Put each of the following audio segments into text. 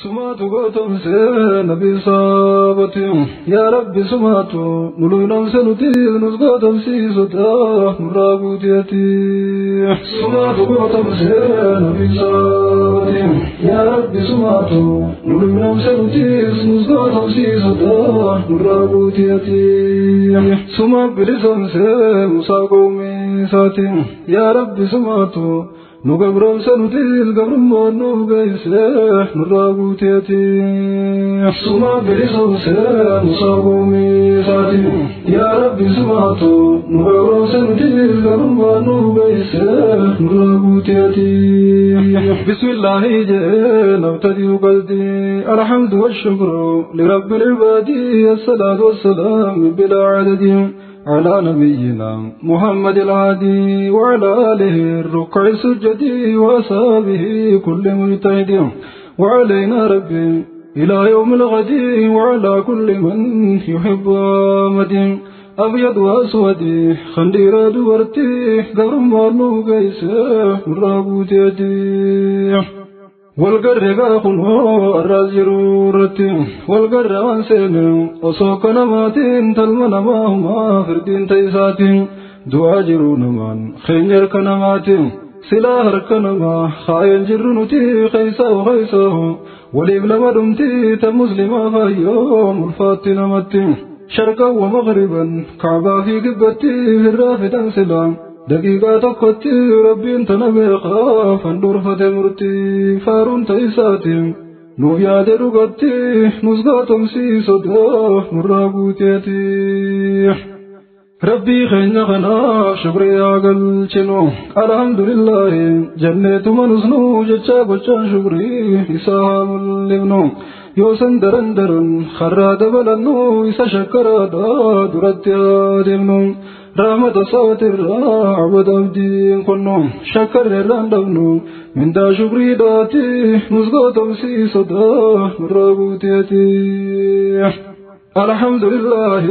Sumaatu gootomse nabi saabati yaa rabbi sumaatu nuluynamse nuti nus gootomsiisota nurraa guuteeti. Sumaatu gootomse nabi saabati yaa rabbi sumaatu nuluynamse nuti nus gootomsiisota nurraa guuteeti. Suma bilisomse musaa qawmiisaati yaa rabbi sumaatu nu gabroomse nutis gabrummaan nuuf geesse nurraa guuteeti. Suma bilisomse musaa qawmiisaati yaa rabbi sumaatu nu gabroomse nutis gabrummaan nuuf geesse nurraa guuteeti. Bismillaahi jee nabtadiu qalbii alhamdu washukru lirabbil ibaadi assalaatu wassalaam bilaa adadi. على نبينا محمد العادي وعلى آله الركع السجد وأصحابه كل مجتهد وعلينا ربي إلى يوم الغد وعلى كل من يحب آمد أبيض وأسود خندير دورتي قرم قيس الرابوتي والقرقا خنو الرازيرورتي والقرقا وانسين وصوك نماتين تلمنا ماهما فردين تيساتين دعاجرون من خينير كنماتين سلاهر كنما خاين جرنتي خيسا وخيساه وليب لمدمتي تمسلما فايوم الفاتنة متين شرقا ومغربا كعبا في قبتي في الرافدا سلام دقيقة تقتي ربي انت نبيخا فندور فتمرتي فارون تيساتي نويا درغتي نزغاتم سيسودا نرابوتيتي ربي خينا خنا شكري أقل شنو الحمد لله جنة منزنو جتشا بچا شكري إساها ملبنو يوسن درن درن خراد بلنو إسا شكرادا درت يادمنو رحمة صوت الرعب دبدين كنو شكر الرندبنو من دا شكري داتي نزغاتم سيسودا نرابوتيتي الحمد لله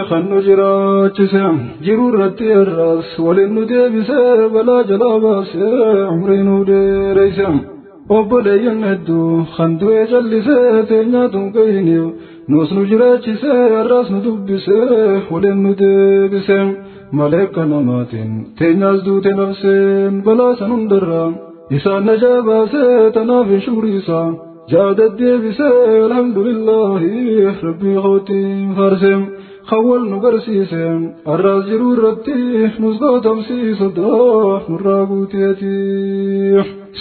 خنو جراچسم جرورتي الراس ولنو ديبس بلا جلاباس عمرينو ديريسم obboleeyyan hedduu kan du'e callisee teenyaatuun gahiniif nus nu jiraachisee har'as nu dubbisee waliin nu deebise maleekka namaatiin teenyaas duute nafseen balaa san hundarraa isaan najaa baasee tanaaf hin shukriisa jaada deebisee alhamdulillaahi rabbii kootiin faarse khawwal nu garsiise har'as jiruu irratti nus gootamsiisota nurraa guuteeti.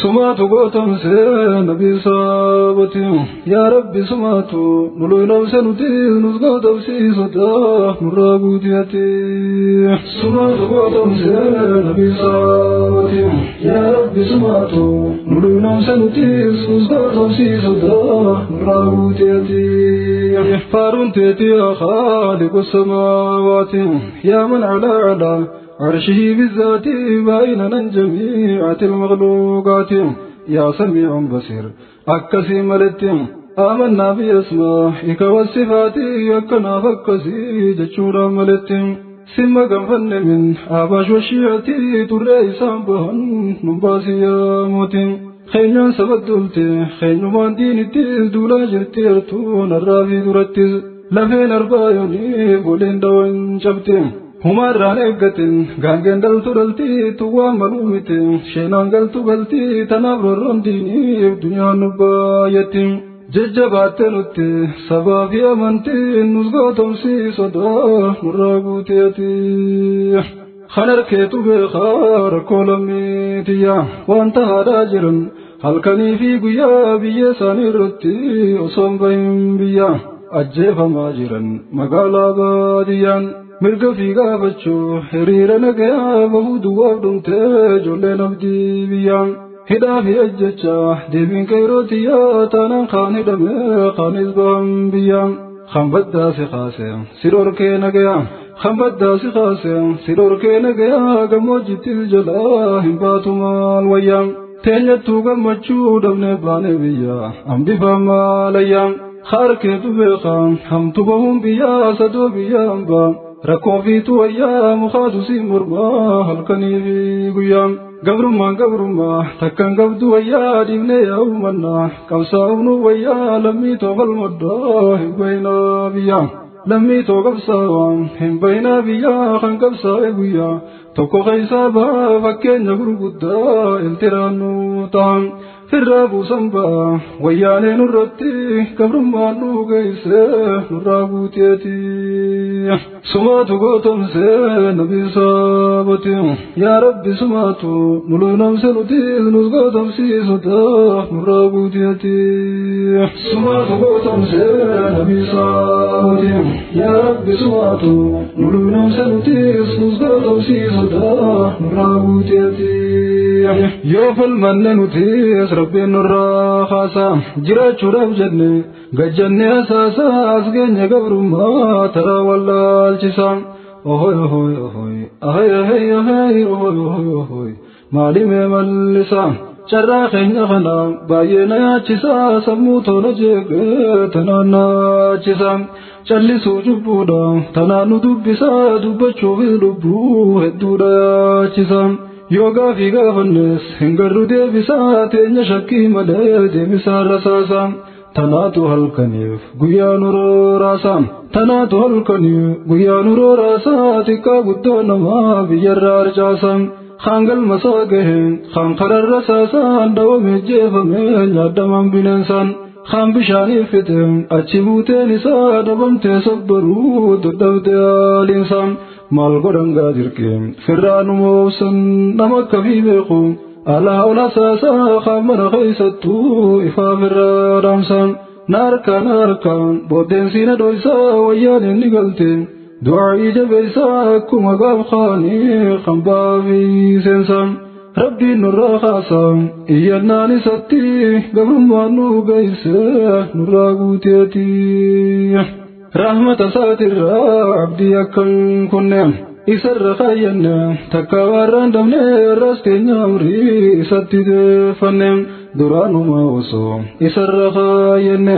Sumaatu gootamse nabi saabati yaa rabbi sumaatu nuluynamse nuti nus gootamsiisota nurraa guuteeti. Sumaatu gootamse nabi saabati yaa rabbi sumaatu nuluynamse nuti nus gootamsiisota nurraa guuteeti. Faaruun teeti yaa khaaliqu samaawaati yaa man calaa calaa عرشه بالذات بيننا جميع المخلوقات يا سميع بصير أكسي ملتم آمنا بأسمائك والصفات يكنا فكسي جتشورا ملتم سمك فن من آباش وشيعتي ترئيسا بهن نباسي يا موتم خينيان سبدلتي خينيان دينتي دولا جرتي ارتون الرافي درتي لفين أربايوني قولين دوين شبتي Humarraan eeggatin gaangeen dhaltu dhaltii tuwwaa maluu miti sheenaan galtu galtii tanaaf rorroon diiniif duniyaan nu baay'etti jajjabaatte nutti sabaa fi amantiin nus gootomsiisodaa nurraa guuteeti. Kan harkeetu beekaa rakkoo lammiitiyya wanta haadhaa jiran halkanii fi guyyaa biyya isaanii irratti osoo hin bahin biyya ajjeefamaa jiran magaalaa baadiyyaan. Mirga fi gaafachuu hiriira nagayaa bahuu duwwaaf dhumtee ijoolleen abdii biyyaan hidhaa fi ajjechaa deebiin qeerootiyaa taanaan kaan hidhamee kaanis bahan biyyaan kan baddaase kaase si dhorkee nagayaa kan baddaase kaase si dhorkee nagayaa gammoojjittis jalaa hin baatu maal wayyaan teenyattuu gammachuu dhabnee baane biyyaa hambifaa maalayyaan harkeetu beekaa hamtu bahuun biyyaa sadoo biyyaa hambaa. Rakkoo fiitu wayyaa mukaatu si mormaa halkanii fi guyyaa Gabrummaan gabrummaa takkan qabdu wayyaa dhiibnee yaa'umannaa qabsaa'umnu wayyaa lammii toofal maddaa hin bahinaa biyyaa. Lammii too qabsaa'aa hin bahinaa biyyaa kan qabsaa'e guyyaa tokko keessaa ba'a fakkeenya gurguddaa iltiraannuu ta'an. Firraa buusan ba'a wayyaanee nurratti gabrummaan nu geesse nurraa guuteeti. Sumaatu gootomse nabi saabati yaa rabbi sumaatu nulu namse nuti nus gootomsiisota nurraa guuteeti. Sumaatu gootomse nabi saabati yaa rabbi sumaatu nulu namse nuti nus gootomsiisota nurraa guuteeti. Yoo falmanne nutis rabbiin nurraa kaasa jiraachuudhaaf jenne gajjanne asaasa as geenye gabrummaa taraa wallaalchisa. Ohoy ohoy ohoy ahay ahay ahay ohoy ohoy ohoy maalimee mallisa. Carraa keenya kana baay'ee na yaachisa sammuu tola jeeqee tanaan naachisa. Callisuu cubbuudha tanaan nu dubbisa dubbachuufis lubbuu hedduudha yaachisa. Yoo gaafii gaafannes hin garru deebisaa teenya shakkii malee deebisaa rasaasa. Tanaatu halkaniif guyyaa nu rooraasa. Tanaatu halkaniif guyyaa nu rooraasa xiqqaa guddaa namaa biyyarraa arcaasa. Kaan galma isaa gahe kaan kararra saasaan dawame jeefame nyaaddamaan bineensaan. Kaan bishaaniif fixe achi buuteen isaa dhabamtee sabbaruu dadhabdee haaliinsaan. Maal godhan gaa dirqee firraa nu moobsan nama akkamii beeku alaa ol asaasaa kaan mana keessattuu ifaa firraa dhaamsan. Na harkaa na harkaan booddeen siina dhoysaa wayyaan inni galte du'aa'ii jabeessaa akkuma gaaf kaanii kan baafii seensan. Rabbiin nurraa kaasaa iyyannaan isatti gabrummaan nu geesse nurraa guuteeti. Rahmata isaatirraa abdii akkan kunne isarra kaayyanne takka warraan dabne irras keenya amrii isatti deeffanne duraanuma osoo isarra kaayyanne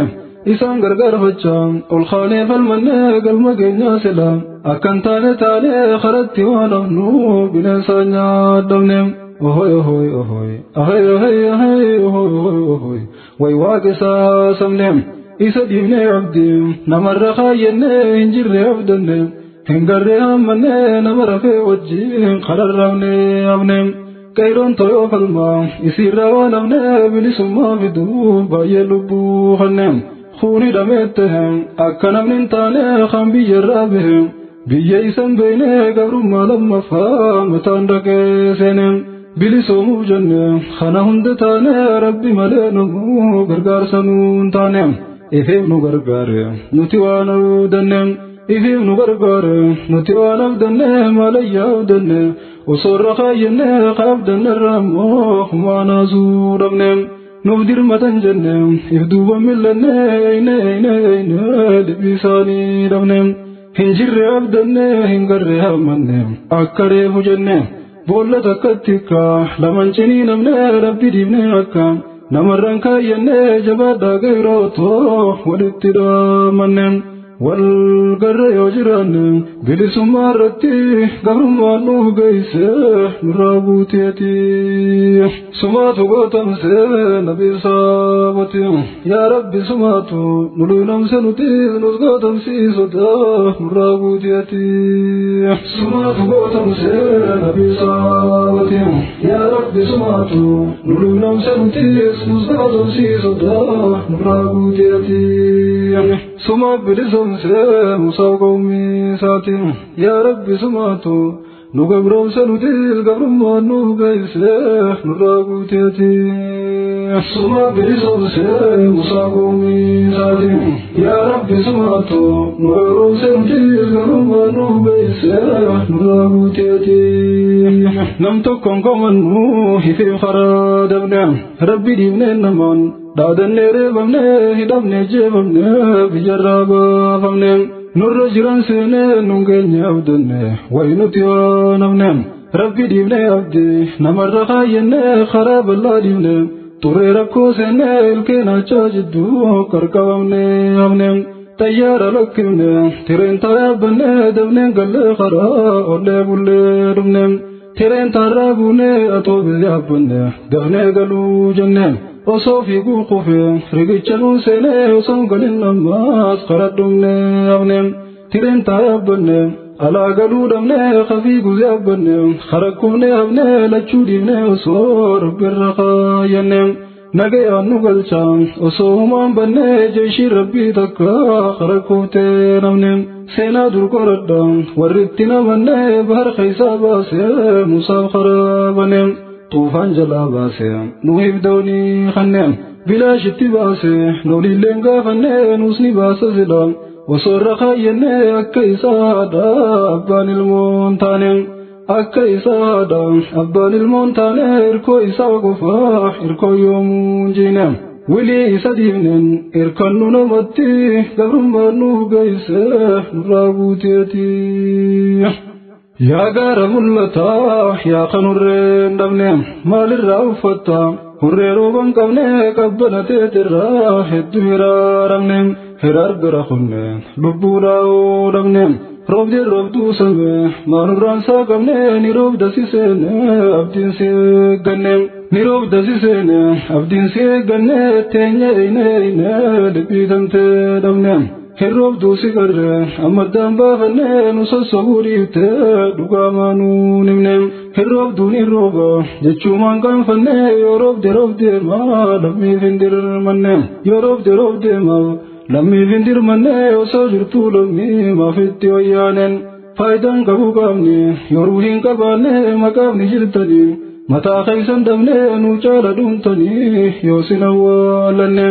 isaan gargaarfachaa ol kaanee falmanne galma keenya sila akkan taane taane karatti waan hafnu bineensa nyaadhamne. Ohoy ohoy ohoy ahay ahay ahay ohoy ohoy ohoy way waaqisa samne. Isa dhiibnee abdii namarra kaayyannee hin jirre abdanne hin garree hammanne nama rafee wajjin kararraafne hafne. Qeeroon toyoo falmaa isiirraa waan hafne bilisummaa fiduu baay'ee lubbuu hanne. Kuuni dhameette akka namni hin taane kan biyyarraa bahe biyya isan beekne gabrummaa lammaffaa mataan dhaqee seene. Bilisoomuuf jenne kana hunda taane rabbi malee nu gargaarsa nuun taane. Ifeef nu gargaare nuti waan abdanne ifiif nu gargaare nuti waan abdanne malayyaa abdanne osoo irra kaayyenne kaabdanne irraa immoo humaan haasuu dhabne nuuf dirmatan jenne if duuba millanne eyne eyne eyne liphii isaanii dhabne hin jirre abdanne hin garre hammanne akka reefu jenne boolla takkatti akka laman cinii namne rabbi dhiibne akka namarraan kaayyannee jabaadhaa qeerrootoo walitti dhaamanne wal garra yoo jiraanne bilisummaa irratti gabrummaan nuuf geesse nurraa guuteeti. Sumaatu gootamse nabi saabati yaa rabbi sumaatu nulu namse nuti nus gootamsiisota nurraa guuteeti. Sumaatu gootamse nabi saabati yaa rabbi sumaatu nulu namse nuti nus gootamsiisota nurraa guuteeti. Suma bilisomse musaa qawmii isaati yaa rabbi sumaatu nu gabroomse nuti gabrummaan nuuf geesse nurraa guuteeti. Suma bilisomse musaa qawmii isaati yaa rabbi sumaatu nu gabroomse nuti gabrummaan nuuf geesse nurraa guuteeti. Nam tokkoon komannu ifeef karaa dabne rabbi dhiibnee namaan dhaadannee reebamne hidhamne jeefamne biyyarraa baafamne. Nurra jiran seenee nun keenya abdanne wayi nuti waan hafne rabbi dhiibne abdii namarra kaayyenne karaa bal'aa dhiibne turee rakkoo seennee ilkeen achaa jidduu qarqabamne hafne xayyaara lakkifne tireen yaabbanne dabneen gallee karaa ollee bullee dhufne. Tireen tarraa buunee atoo biyya dafnee galuu jenneen osoo fiiguu kufee riqicha nuun seenee osoo galin ammaas karaa dhumnee hafneen tireen taayabbanne alaa galuu dhabnee kafiiguu yaabbanne karaa hafnee lachuu dhiibnee osoo rabbirra kaayyanneen nagayaan nu galchaa osoo humaan bannee jeeshii rabbii takka karaa kuftee namneen. Seenaa dur qoradha warri itti namannee bahar keessaa baasee Musaaf karaa banee tuufaan jalaa baasee nuhiif doonii kanneen bilaashitti baasee loliilleen gaafannee nus ni baasa sila osoo irra kaayyannee akka isaadha abbaan ilmoon taane akka isaadha abbaan ilmoon taane hirkoo isaa qofaa hirkoo yoomuu jiine. Wilii isa diibneen irkannu namatti gabrummaan nuuf geesse nurraa guuteeti. Yaa gaara mul'ataa yaa kan hurree hin dhabne maalirraa uffatta hurree rooba hin qabne qabbana teetirraa hedduu hiraaramne hiraar bira kunne lubbuudhaa dhabne roobdee roobduu same maalurraan saaqamne ni roobda si seene abdiin si eegganne. Niroob dasiseene abdiin si eegganne teenya eine eine liphii dhabne hirroobduu si garre ammaddaan baafanne nu sossobuu dhiifte dhugaa nuu himne hirroobduun hirrooba jechuumaan qaanfanne yoo roobde roobdeema lammiif hin dirmanne yoo roobde roobdeema lammiif hin dirmanne osoo jirtuu lammii maafitti wayyaaneen faayidaan qabu qaamni yeroo hin qabaanne maqaafni jirtanii. Mataa keessan dhabnee nu caala dhumtanii yoo isin awwaalanne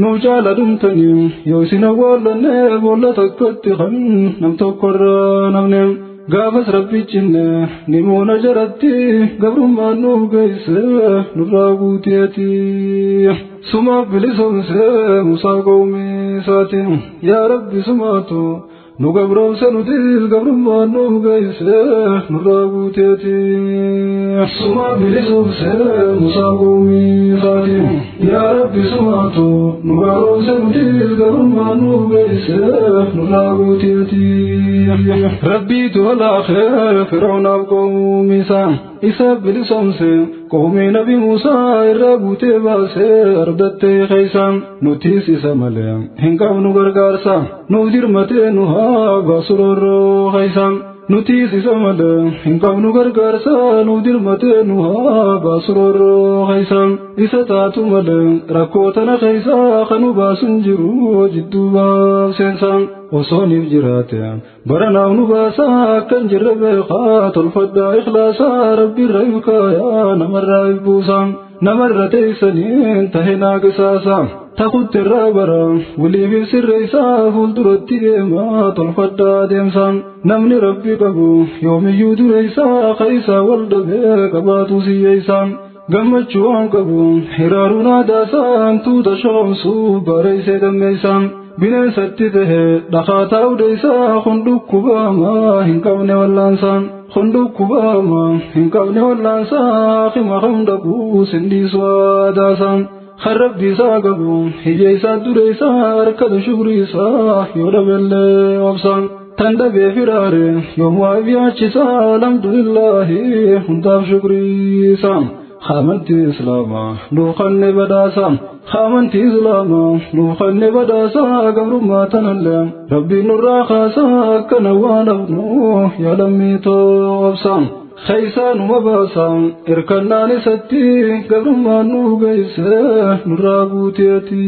nu caala dhumtanii yoo isin awwaalanne boolla tokkotti kan nam tokkorraa namne gaafas rabbichi ni moona jaratti gabrummaan nuuf geesse nurraa guuteeti. Sumaaf bilisoomse Musaa qawmii isaatiin yaa Rabbi sumaatu. Nu gabroomse nutis gabrummaan nuuf geesse nurraa guuteeti. Suma bilisoomse Musaa qawmii isaatiin yaa Rabbi sumaatu nu gabroomse nutis gabrummaan nuuf geesse nurraa guuteeti. Rabbiitu halaakee Fir'aunaaf qawmii isaa isa bilisoomse qawmii Nabi Musaa irraa guutee baasee ardattee keessa nutis isa malee hin qabnu gargaarsa nuuf dirmatee nu haa baasurorroo keessa nutis isa malee hin qabnu gargaarsa nuuf dirmatee nu haa baasurorroo keessa isa taatu malee rakkoo tana keessa kan nu baasun jiru jidduu baaseensa osooniif jiraate baranaaf nu baasaa akkan jirre beekaa tolfadhaa ikhlaasaa rabbiirra ifkaayaa namarraa if buusaa namarra teessaniin tahe naaqisaasa takuttirraa bara waliif sirreessaa fuulduratti deemaa tolfadhaa deemsa namni rabbi qabu yoomiyyuu dureessaa keessa wal dhabee qabaatu siyyeessaa gammachuu waan qabu hiraaruun aadaasaa tuuta shoomsuu bareessee dammeessaa bineensatti tahe dhaqaa taa'uudheessaa kun dhukkubamaa hin qabne wallaansaa kun dhukkubamaa hin qabne wallaansaa hima kam dhaquu sindiisu aadaasaa kan rabbi isaa qabu hiyyeessaa dureessaa harkatu shukriisaa yoo dhabellee obsaa tan dhabee firaare yoom waa yaachisaa alhamdulillaahi hundaaf shukriisaa. Amantii Islaamaa nuuf kanne badhaasa amantii Islaamaa nuuf kanne badhaasa gabrummaa tanallee rabbiin nurraa kaasaa akkana waan hafnu yaa lammii toobsa keessaa numa baasa irkannaan isatti gabrummaan nuuf geesse nurraa guuteeti.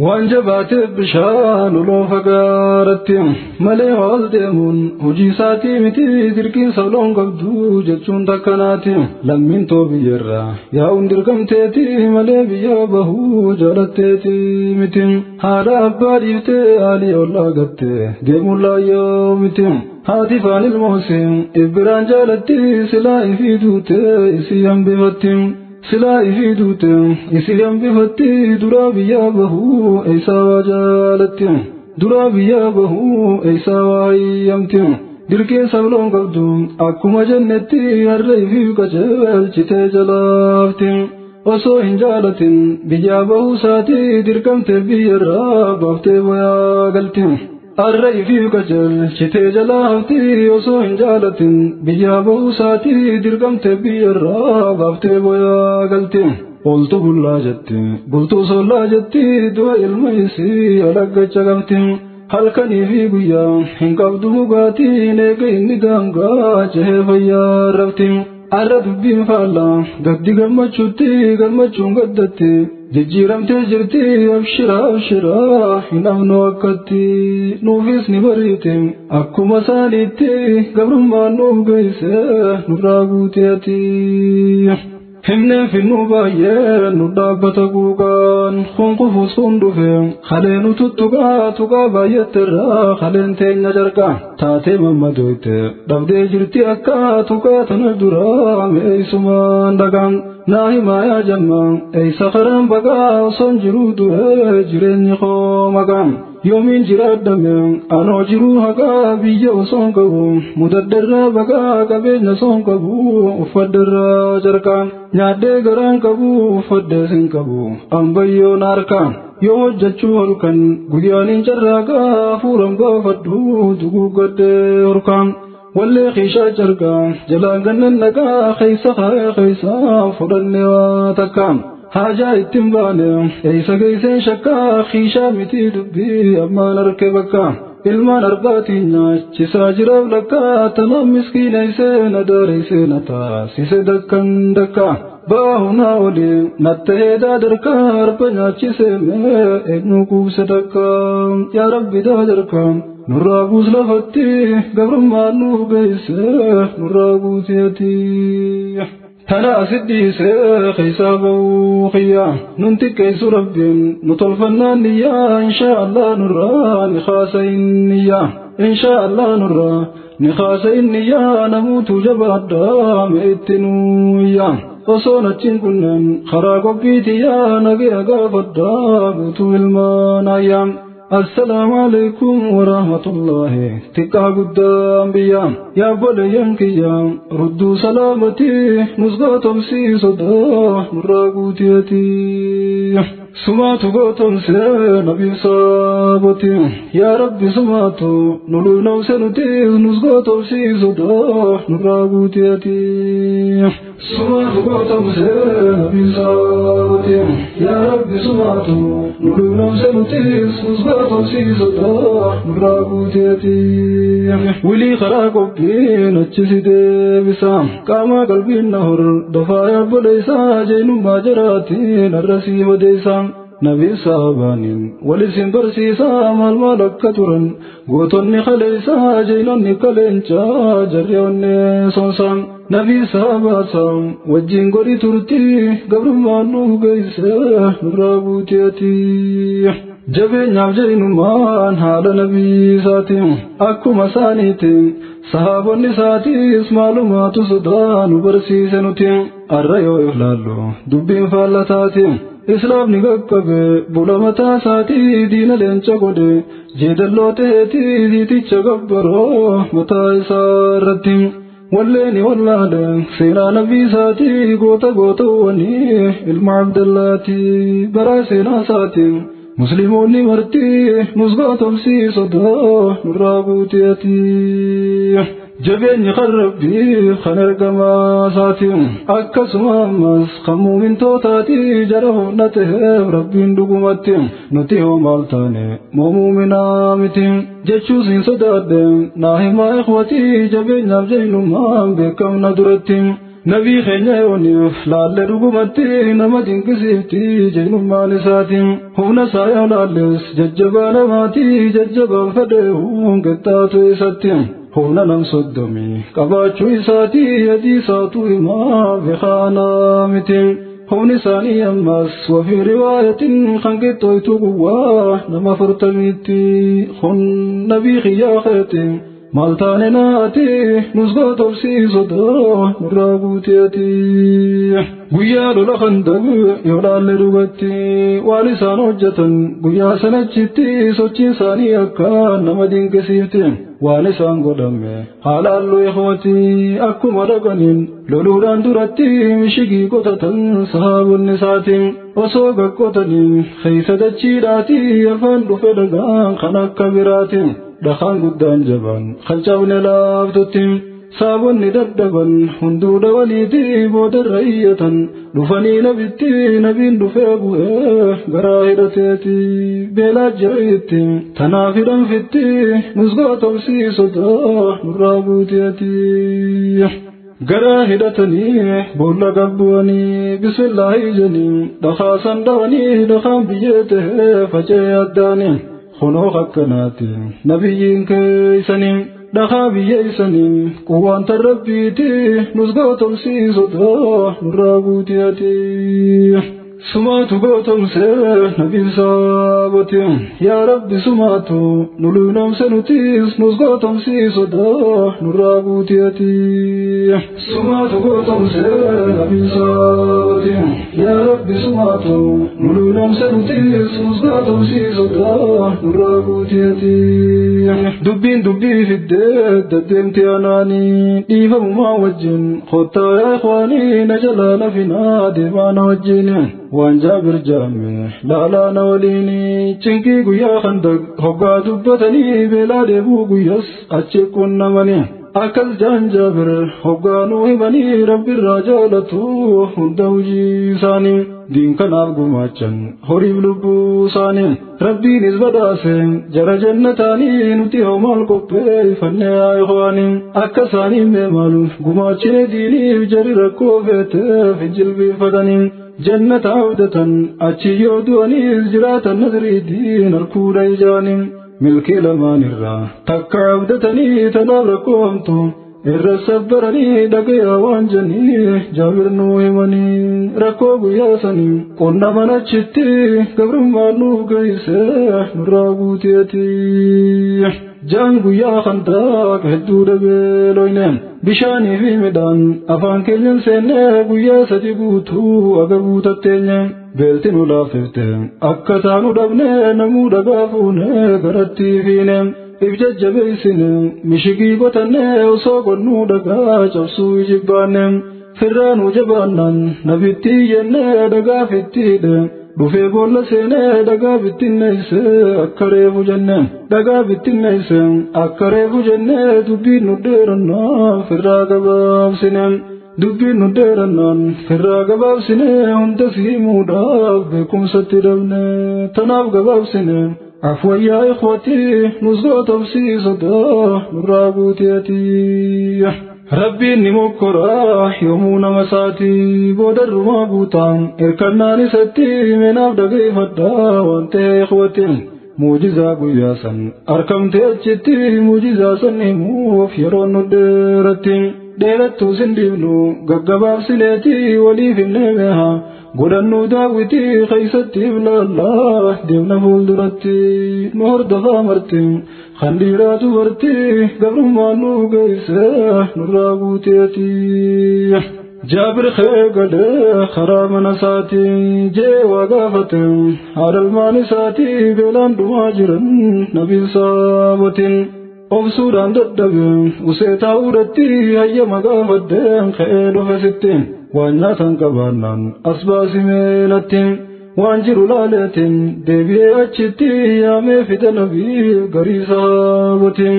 Waan jabaatee bishaan oloo fagaaratti malee ol deemuun hojii isaatii miti dirqiin sabloon qabdu jechuun takkanaati. Lammiin too biyyarraa yaa'uun dirqamteeti malee biyya bahuu jaalatteeti miti. Haadha abbaa dhiiftee haalii ollaa gatte deemuun laayyoo miti. Haati faan ilmoosee ibbiraan jaalatti silaa ifii duutee isii hambifatti. Silaa ifii duute isii hambifatti duraa biyyaa bahuu eessaa waa jaalatti duraa biyyaa bahuu eessaa waa hayyamti dirqeen sabloon qabdu akkuma jennetti harree ifii qajeelchitee jalaafti osoo hin jaalatin biyyaa bahuu isaatii dirqamtee biyyarraa baaftee bayaa galti. Arra ifiif qajeelchitee jalaa haftii osoo hin jaalatin biyyaa ba'uusaatii dirqamtee biyyarraa baaftee boyaa galte. Oltu bullaa jetti bultuu sollaa jetti du'a ilma isii alaggacha qabdi. Halkanii fi guyyaa hin qabdu dhugaatiin eega inni daangaa cehee fayyaa rafti. Arra dubbiin faallaa gaddi gammachuutti gammachuun gaddatti jijjiiramtee jirti abshira abshira hin amnu akkatti nuufis ni bariite akkuma isaaniitti gabrummaan nuuf geesse nurraa guuteeti. Himneen finnuu baay'ee nu dhaabbata quuqaan kun kufuus kun dhufe halee nu tuttuqaa tuqaa baay'atterraa haleen teenya carqaa taatee mammadoyte dhabdee jirti akka tuqaa tana duraa mi'eessumaan dhagaan naa himaa yaa jammaa eessa karaan baqaa osoon jiruu du'ee jireenyi koo maqaa yoomiin jiraadhame anoo jiruu haqaa biyya osoon qabu mudaddarraa baqaa qabeenya osoon qabu uffaddarraa carqaa nyaadhee garaan qabu uffadhee sin qabu ambayyoon harkaa yoo hojjechuu halkan guyyaan hin carraaqaa hafuuran baafadhu duguuggadhee horkaa wallee kiishaa carqaa jalaan gannan naqaa keessa kaayee keessa fudhannee waa takkaa haajaa ittiin baane eessa geesseen shakkaa kiishaa miti dubbii ammaan harkee bakka ilmaan arbaatiin nyaachisaa jiraaf lakkaa tanaan miskiina isee na daareessee na taasise dakkan dakkaa baahunaa olii nattahee daadarkaa arba nyaachisee mee eenyu quubse dakkaa yaa rabbi daadarkaa nurraa buus lafatti gabrummaan nuuf geesse nurraa guuteeti. Tana asit dhiisee keessaa ba'uu xiyyaa nun xiqqeessu rabbiin nu tolfannaan niyyaa inshaa Allah nurraa ni kaasa inniyyaa inshaa Allah nurraa ni kaasa inniyyaa namuutu jabaadhaa mi'itti nuuyyaa osoon achiin kunneen karaa qophiitiyyaa nagaya gaafadhaa guutuu ilmaan ayyaa. السلام عليكم ورحمة الله تقا قدام بيا يا بوليان كيا ردوا سلامتي نزغة تمسي صدا نراغوتيتي سماتو قوتم نبي صابتي يا ربي سماتو نلو نوسنتي نزغة تمسي صدا نراغوتيتي سماتو قوتم نبي صابتي يا ربي سماتو نلو نوسنتي نزغة تمسي صدا نراغوتيتي ولي خراقو بين اچسي بسام قاما قلبي النهر دفايا بليسا جينو ماجراتي نرسي وديسا نبي صابانين ولسين برسيسا مال مالك ترن gootonni kaleessaa jeelonni kaleencaa jarri onnee soonsaan nabii saabaasaa wajjin godhi turtii gabrummaan nuuf geesse nurraa buuteeti. Jabeenyaaf jeenummaan haala nabii isaatiin akkuma isaaniitiin sahaabonni isaatiis maalumaatu sodaa nu barsiise nuti arra yoo ilaallu dubbiin faallataatiin. Islaamni qaqqabe bula mataa isaatii diina leenca godhe jeedalloo ta'eetii tiiticha gabbaroo mataa isaa irratti walleeni wallaale seenaa nabii isaatii goota gootawwanii ilma Abdallaati baraa seenaa isaatiin musliimoonni marti nus gootomsii sodaa nurraa buuteeti. Jabeenyi kan rabbii kan ergamaa isaatiin akkasuma ammas kan muumintootaati jara humna ta'eef rabbiin dhugumatti nuti hoo maal taane moo muuminaa miti jechuus hin sodaadhe naa himaa ikhwatii jabeenyaaf jeenyummaan beekamna duratti. Nabii keenya yooniif laalle dhugumatti nama dinqisiifti jeenyummaan isaatiin humna isaa yoo laalles jajjabaa namaatii jajjabaan fedheehuun qixxaatu isatti. Humna nam 30 qabaachuu isaatii hadiisaatu himaa beekaanaa miti. Humni isaanii ammas wafii riwaayatiin kan qixxooytu quwwaa nama 40tti kun nabii xiyyaa keeti. Maal taane naati nus gootomsii sodaa nurraa guuteeti. Guyyaa lola Khandaq yoo laalle dhugatti waan isaan hojjetan guyyaa sanachitti sochiin isaanii akka nama dinqisiifti. Waan isaan godhame haalaan ikhwati akkuma dhaqaniin loluudhaan duratti mishigii qotatan sahaabonni isaatiin osoo gaqqotanii keessa dachiidhaatii afaan dhufe dhagaan kan akka biraatiin. Dhakaan guddaan jabaan kan cabne laaftutti saabonni dadhaban hunduu dawaliitii boodarra iyyatan dhufanii nabitti nabiin dhufee bu'ee garaa hidhateeti beelaa jira tanaaf hidhanfitti nus gootomsiisota nurraa buuteeti. Garaa hidhatanii boolla gabbu'anii bismillaahi jedhanii dhakaa san dhawanii dhakaan biyyee ta'ee faca'ee addaanii kunoo akkanaati nabiyyiin keeysanii dhakaa biyya isanii quwwaan tarrabbiiti nus gootomsiisota nurraa buuteeti. Sumaatu gootomse nabiin saaboti yaa rabbi sumaatu nu lunoomse nutis nus gootomsiisota nurraa buuteeti. Sumaatu gootomse nabiin saaboti yaa rabbi sumaatu nu lunoomse nutis nus gootomsiisota nurraa buuteeti. Dubbiin dubbii fiddee daddeemti anaanii dhiifamumaa wajjin kottaa yaa ikhwaanii na jalaa nafinaa deemaa na wajjin. Waan Jaabir jaame laalaana waliini cinqii guyyaa kandag hoggaa dubbatanii beelaa deebuu guyyas achi qunnamanii akkas jaan Jaabir hoggaa nuu himanii rabbirraa jaalatu hunda hojii isaanii diin kanaaf gumaachan horiif lubbuu isaanii rabbiinis badhaase jara jannataanii nuti homaal qopheeffannee yaa ikhwaanii akka isaanii mee maal gumaachine diiniif jari rakkoo feeteef hin jilbiinfatanii. Jannata abdatan achi yoo du'aniis jiraatan nazriitiin harkuudha ijaanii milkii lamaan irraa takka abdatanii tanaaf rakkoomtu irra sabbaranii dhagayaa waan jennii Jaabir nuu himanii rakkoo guyyaa sanii qunnaman achitti gabrummaan nuuf geesse nurraa guuteeti. Jaan guyyaa kantaaq hedduu dhabeeloyne bishaanii fi midhaan afaan keenyan seennee guyyaa sadi guutuu aga guutatteenye beelti nu laaffifte akka taanu dhabne namuu dhagaa fuune garatti fiine if jajjabeessine mishigii qotanne osoo qonnuu dhagaa cabsuu jibbaanne firraanuu jabaannaan nabitti jenne dhagaa fittiidhe. Dhufee boolla seenee dhagaa bittinneesse akka reefu jenne dhagaa bittinneesse akka reefu jenne dubbiin nu dheerannaan firraa gabaabsine dubbiin nu dheerannaan firraa gabaabsine hunda simuudhaaf beekumsatti dhabne tanaaf gabaabsine afwayyaa ikhwatii nus gootomsiisota nurraa guuteeti. Rabbiin ni mokkoraa yoomuu nama isaatii boodarrumaa guutaan hirkannaan isatti meenaaf dhageeffadhaa waan ta'e ikhwatiin muujizaa guyyaa san argamte achitti muujizaa san himuuf yeroon nu dheeratti dheerattuu sin dhiibnu gaggabaabsineeti waliif hin neemeha godhannuu daawwitii keeysatti iblaallaa deemna fuulduratti nu hordofaa marti kan dhiiraa dubarti gabrummaan nu geesse nurraa guuteeti. Jaabir galee karaa mana isaatii jee waa gaafate haadha ilmaan isaatii beelaan dhumaa jiran nabiin saabotiin obsuudhaan dadhabe usee taa'uudhatti hayyama gaafadheen ka'ee dhufe sitti waan nyaatan qabaannaan as baasimee natti. Waan jiru laaleetiin deebi'ee achitti yaamee fide nabii garii saabotiin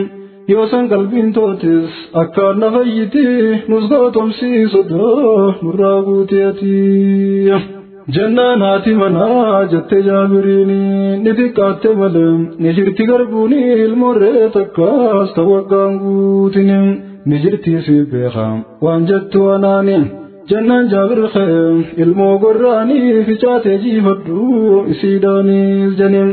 yoo san qalbiin tootis akkaan na fayyiti nus gootomsiisota nurraa guuteeti. Jennaan haati manaa jette Jaabiriini ni xiqqaatte malee ni jirti garbuuni ilmoorree takkaas ta waggaan guutini ni jirti si beeka waan jettu anaani. Jennaan Jaabir ka'e ilmoo gorraanii ficaatee jiifadhu isiidhaanis janiin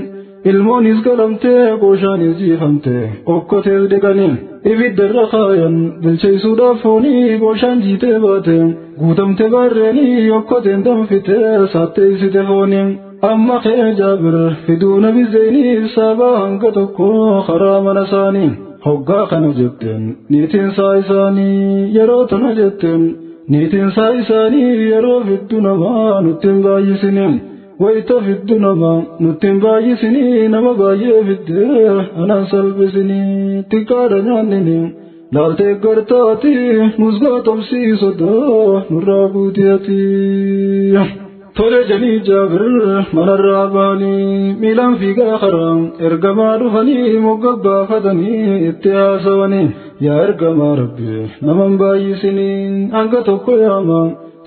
ilmoonis galamtee gooshaanis jiifamte okkotees dhiqanii ibiddarra kaayan bilcheessuudhaaf foonii gooshaan jiitee baate guutamte baarreenii okkoteen danfite saatteessite foonii amma ka'e Jaabir fiduu nabi zeeniif saabaa hanga tokko karaa mana isaanii hoggaa kana jetteen niitiin saa isaanii yeroo tana jetteen. Niitiin saa isaanii yeroo fiddu namaa nutti hin baay'isini wayita fiddu namaa nutti hin baay'isini nama baay'ee fiddee anaan salphisini xiqqaadha nyaannini laaltee gartaati nus gootomsiisota nurraa guuteeti. Tole janii Jaabir manarraa ba'anii miilaan fiigaa karaa ergamaa dhufanii moggabaafatanii itti haasawanii yaa ergamaa rabbi naman baay'isinii hanga tokko yaama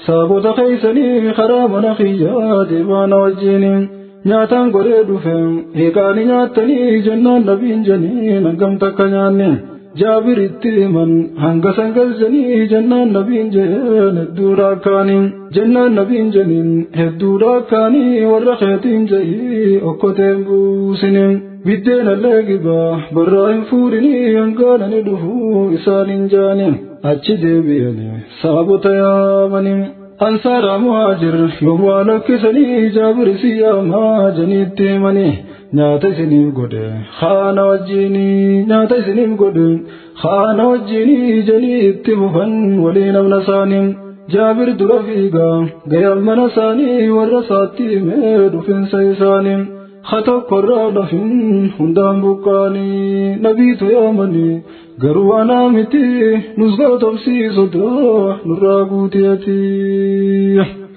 saabota keeysanii karaa mana kiyyaa deebaana wajjiniin nyaataan godhee dhufe hiiqaani nyaattanii jennaan nabiin janiin hangam takka nyaanne Jaabiritti himan hanga sangas janii jennaan nabiin jeen hedduu raakkaanii jennaan nabiin janiin hedduu raakkaanii warra keetiin ja'ii okkoteen buusiniin biddeenallee gibaa barraa hin fuudhinii hangaanani dhufuu isaaniin jaaniin achi deebi'anii saabota yaamanii ansaara muhaajir yoom waa lakkisanii Jaabir si yaamaa janiitti himanii nyaata isiniif godhe haana wajjinii nyaata isiniif godhe haana wajjinii janii itti fufan walii namna isaanii Jaabir dura fiigaa gayaan mana isaanii warra isaatti himee dhufinsa isaanii hatokkorraa dhafin hundaan buqqaanii nabiitu yaamanii garuu anaa miti nus gootomsiisutu nurraa guuteeti.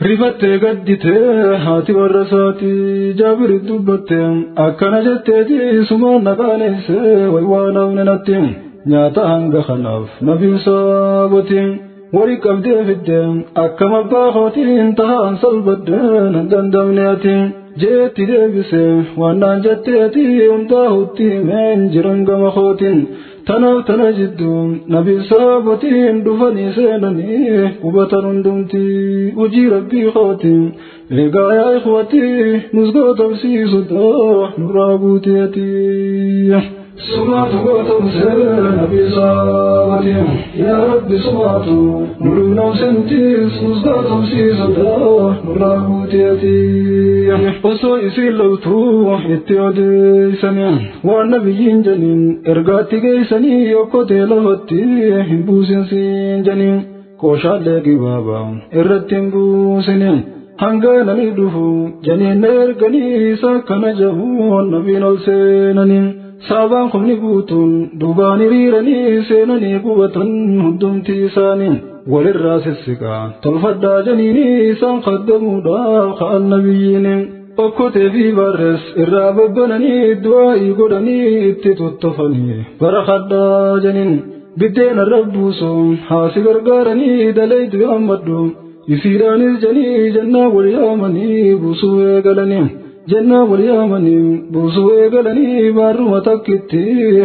Rifattee gadditee haati warra isaati Jaabir dubbatte akkana jetteeti sumaan na qaaneesse way waa namni natti nyaata hanga kanaaf nabiin saaboti wali qabdee fidde akkam abbaa kootiin tahaan salbadde nan dandamne ati jeetti deebise waan naan jetteeti hundaa hutti himeen jiran gama kootiin tanaaf tana jidduu nabi saabotiin dhufanii seenanii qubatan hundumti hojii rabbii kootiin eegaa yaa ikhwatii nus gootomsiisuta nurraa guuteeti. Sumaatu gootomsee nabi saabotiin yaa rabbi sumaatu nuruu namsintiis nus gootomsiisuta nurraa guuteeti. Osoo isiin loltuu itti odeessanii waan nabiyyiin janiin ergaatti geessanii okkotee lafatti hin buusin siin janiin qooshaalee gibaabaa irratti hin buusiniin hanga nani dhufu janiin erganii isa kana jahuun nabiin ol seenanii saabaan kumni guutuun duubaan hiriiranii seenanii qubatan hundumti isaanii walirraa sissiqaa tolfadhaa janiinii isaan qaddamuudhaaf ka'an nabiyyiin okkotee fi barrees irraa babbananii du'aa'ii godhanii itti tottofanii barakadhaa janiin biddeena rabbuusuun haasi gargaaranii dalaytu yaammadhu isiidhaanis janii jannaa wal yaamanii buusuu eegalanii jannaa wal yaamanii buusuu eegalanii baarruma takkitti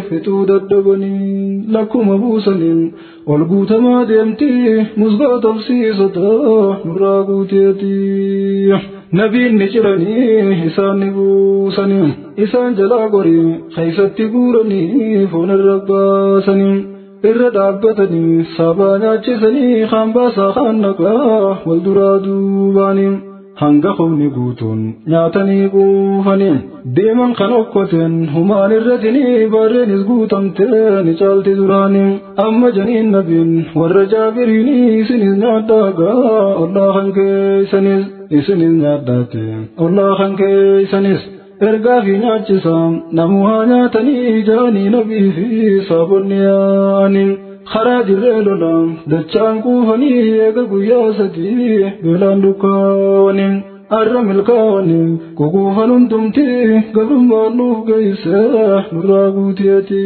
fixuu dadhabanii lakkuma buusaniin ol guutamaa deemti musgaa tobsiisota nurraa guuteeti. Nabiin ni ciranii isaan ni buusanii isaan jalaa gorii keessatti guuranii foon irra baasanii irra dhaabbatanii sabaa nyaachisanii kaan baasaa kaan naqaa wal duraa duubaanii hanga humni guutuun nyaatanii quufanii deeman kan okkoteen humaan irratinii barreenis guutamtee ni caalti duraanii amma janiin nabiin warra Jaabiriinii isinis nyaadhaagaa ollaa kan keessanis isinis nyaadhaate ollaa kan keessanis ergaa fi nyaachisa namuu haa nyaatanii jaanii nabii fi saabonni yaa'anii karaa dirree lola dachaan quufanii eega guyyaa sadii beelaan dukkaawanii arra milkaawanii kukuufan hundumti gabrummaan nuuf geesse nurraa guuteeti.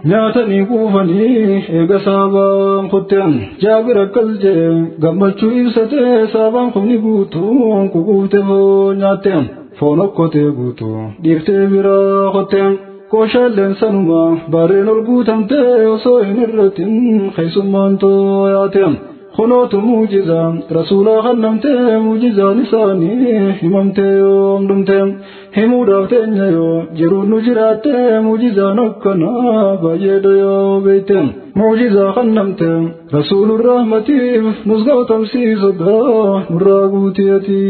Nyaatanii quufanii eega saabaan kotteen Jaabir akkas jee gammachuu ibsatee saabaan kumni guutuun kukuufte foon nyaatteen foon okkotee guutuu dhiiftee biraa kotteen qooshaaleen sanuma barreen ol guutamtee osoo hin irratin keessummaan tooyaateen kunootu muujizaa rasuulaa kannamtee muujizaan isaanii himamtee yoom dhumte himuudhaaf teenya yoo jiruun nu jiraatte muujizaan akkanaa baay'eedha yoo beekte muujizaa kannamte rasuulun rahmatiif nus gootamsiisudha nurraa guuteeti.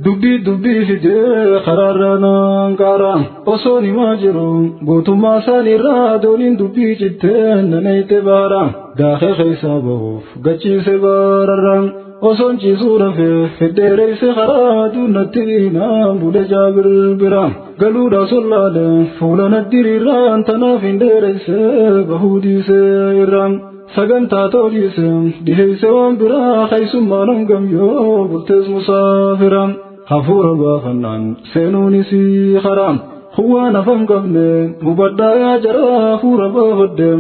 Dubbii dubbii fidee karaarraa naan qaara osoo himaa jiru gootummaa isaaniirraa dooniin dubbii cittee naneeyte baara daakee keessaa bahuuf gachiise baararra osoon ciisuu rafee fedheereeyse karaa duunatti naan bule Jaabir bira galuudhaa sollaale fuula naddiriirraan tanaaf hin dheereyse bahuu dhiisee irra. Sagantaa toliise dhiheeyse waan biraa keeysummaan hangam yoo bultees musaafira. Hafuura baafannaan seenuun isii karaa. Huwaan afan qabne hubadhaa yaa jaraa hafuura baafadhe.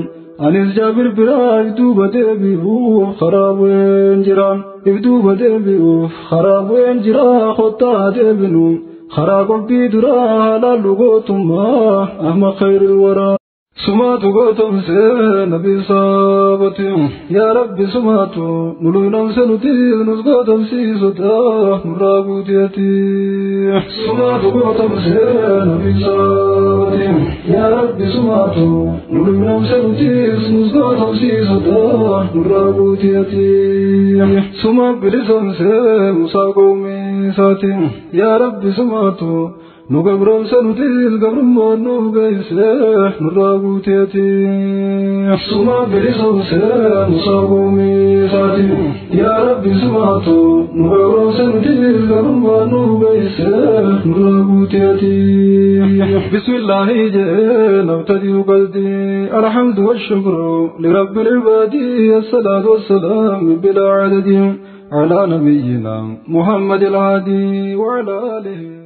Anis Jaabir biraa ifduuba deebi'uuf karaa bu'een jira. Ifduuba deebi'uuf karaa bu'een jira kottaa deebinu. Karaa qobbii duraa haalaan gootummaa ahma khayril waraa. Sumaatu gootomsee nabi saabati. Yaa Rabbi sumaatu nuluunamse nuti nus gootomsiisota nurraa guuteeti. Sumaatu gootomsee nabi saabati. Yaa Rabbi sumaatu nuluunamse nuti nus gootomsiisota nurraa guuteeti. Suma bilisomsee Musaa qoomisaati. Yaa Rabbi sumaatu nu gabroomsa nutis gabrummaan nuuf geesse nurraa guuteeti. Suma bilisomse Musaa qoomisaati. Yaa Rabbi sumaatu nu gabroomsa nutis gabrummaan nuuf geesse nurraa guuteeti. Bismillaahi jee nabtadiu qalbii alhamdu washukru lirabbi العباد الصلاة والسلام بلا عدد على نبينا محمد الهادي وعلى آله.